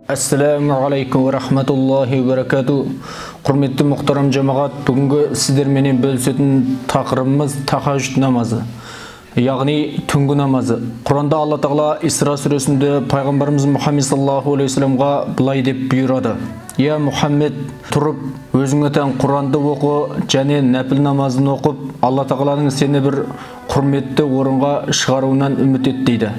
Ассаламу алейкум ва рахматуллахи ва баракату. Құрметті мұхтарам жамағат, бүгінгі сіздерменен бөлісетін тақырыбымыз тахажжуд намазы, яғни түнгі намазы. Құранда Алла Тағала Исра сүресінде пайғамбарымыз Мұхаммед саллаллаху алейхи вассаламға былай деп бұйырады: Я Мұхаммед, тұрып өзіңе тән Құранды оқы және нәпіл намазын оқып, Алла Тағаланың сені бір құрметті орынға шығаруынан үміт ет дейді.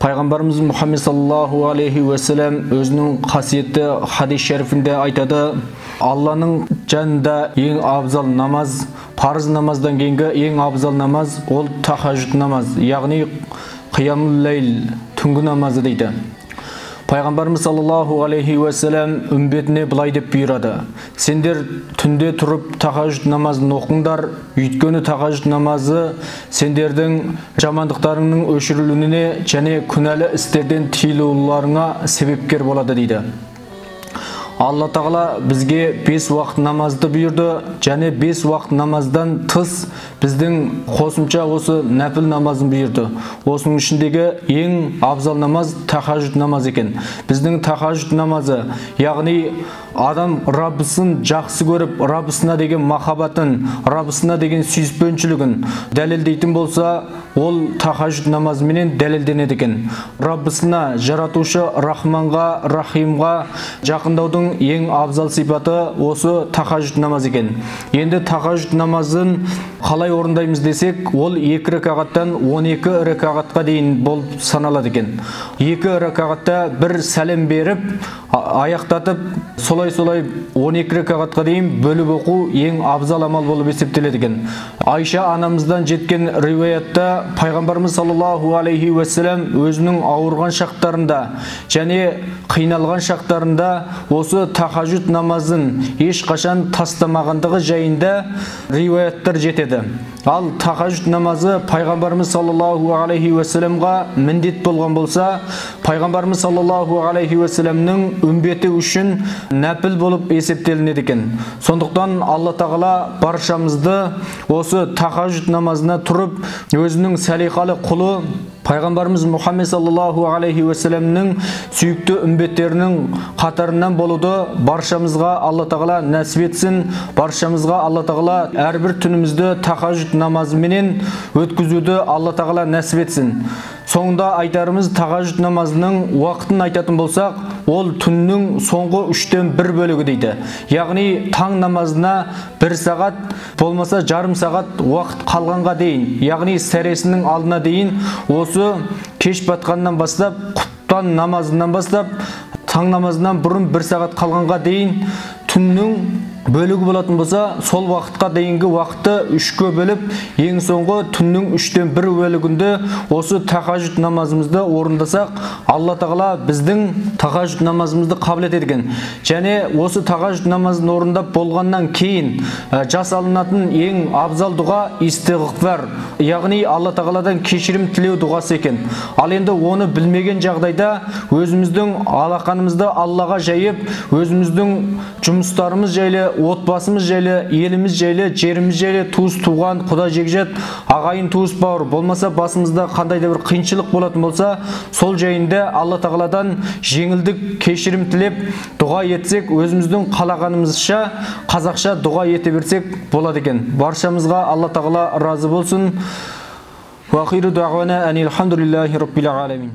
Пайғамбарымыз Мұхаммед саллаллаху алейхи уассалам өзінің қасиетті хадис шәрифінде айтады: Алланың жанында ең абзал намаз, парыз намаздан кейінгі ең абзал намаз ол тахажжуд намаз, яғни қиямул лейл, түнгі намазы дейді. Пайғамбарымыз саллаллаху алейхи уассалам үмбетіне былай деп бұйырады: сендер түнде тұрып тахажжуд намазын оқыңдар, өйткені тахажжуд намазы сендердің жамандықтарыңның өшірілуіне және күнәлі істерден тыйылуларыңа себепкер болады дейді. Алла Тағала бізге 5 уақыт намазды бұйырды және 5 уақыт намаздан тыс біздің қосымша осы нәпіл намазын бұйырды. Осының ішіндегі ең абзал намаз тахажжуд намаз екен. Біздің тахажжуд намазы, яғни адам Раббысын жақсы көріп, Раббысына деген махаббатын, Раббысына деген сүйіспеншілігін дәлелдейтін болса, ол тахажжуд намазыменен дәлелденеді екен. Раббысына, жаратушы Рахманға, Рахимға жақындаудың ең абзал сипаты осы тахажжуд намаз екен. Енді тахажжуд намазын қалай орындаймыз десек, ол 2 ракағаттан 12 ракағатқа дейін болып саналады екен. 2 ракағатта бір сәлем беріп, аяқтатып, солай-солай 12 ракағатқа дейін бөліп оқу ең абзал амал болып есептеледі екен. Айша анамыздан жеткен риwаятта пайғамбарымыз саллаллаху алейхи уассалам өзінің ауырған шақтарында және қиналған шақтарында осы тахажжуд намазын ешқашан тастамағандығы жайында риwаяттар жетеді. Ал тахажжуд намазы пайғамбарымыз саллаллаху алейхи уассаламға міндет болған болса, пайғамбарымыз саллаллаху алейхи уассаламның үмбеті үшін нәпіл болып есептелінеді екен. Сондықтан Алла Тағала баршамызды осы тахажжуд намазына тұрып, өзінің салиқалы құлы пайғамбарымыз Мұхаммед саллаллаху алейхи уассаламның сүйікті үмбеттерінің қатарынан болуды баршамызға Алла Тағала нәсіп етсін. Баршамызға Алла Тағала әрбір түнімізді тахажжуд намазыменен өткізуді Алла Тағала нәсіп етсін. Соңында айтарымыз, тахажжуд намазының уақытын айтатын болсақ, ол түннің соңғы 1/3 бөлігі дейді. Яғни таң намазына 1 сағат болмаса жарым сағат уақыт қалғанға дейін, яғни сәресінің алдына дейін, осы кеш батқаннан бастап, құптан намазынан бастап, таң намазынан бұрын 1 сағат қалғанға дейін түннің бөлігі болатын болса, сол уақытқа дейінгі уақытты 3-ке бөліп, ең соңғы түннің 1/3 бөлігінде осы тахажжуд намазымызды орындасақ, Алла Тағала біздің тахажжуд намазымызды қабыл етеді екен. Және осы тахажжуд намазын орындап болғаннан кейін жасалынатын ең абзал дұға истиғфар, яғни Алла Тағаладан кешірім тілеу дұғасы екен. Ал енді оны білмеген жағдайда өзіміздің алақанымызды Аллаға жайып, өзіміздің жұмыстарымыз жайлы, отбасымыз жайлы, еліміз жайлы, жеріміз жайлы, туыс туған, құда жекжат, ағайын туыс бауыр, болмаса басымызда қандай да бір қиыншылық болатын болса, сол жайында Алла Тағаладан жеңілдік, кешірім тілеп дұға етсек, өзіміздің қалағанымызша қазақша дұға ете берсек болады екен. Баршамызға Алла Тағала разы болсын. Уа ахиру дағуана анил хамдулиллахи раббил аламин.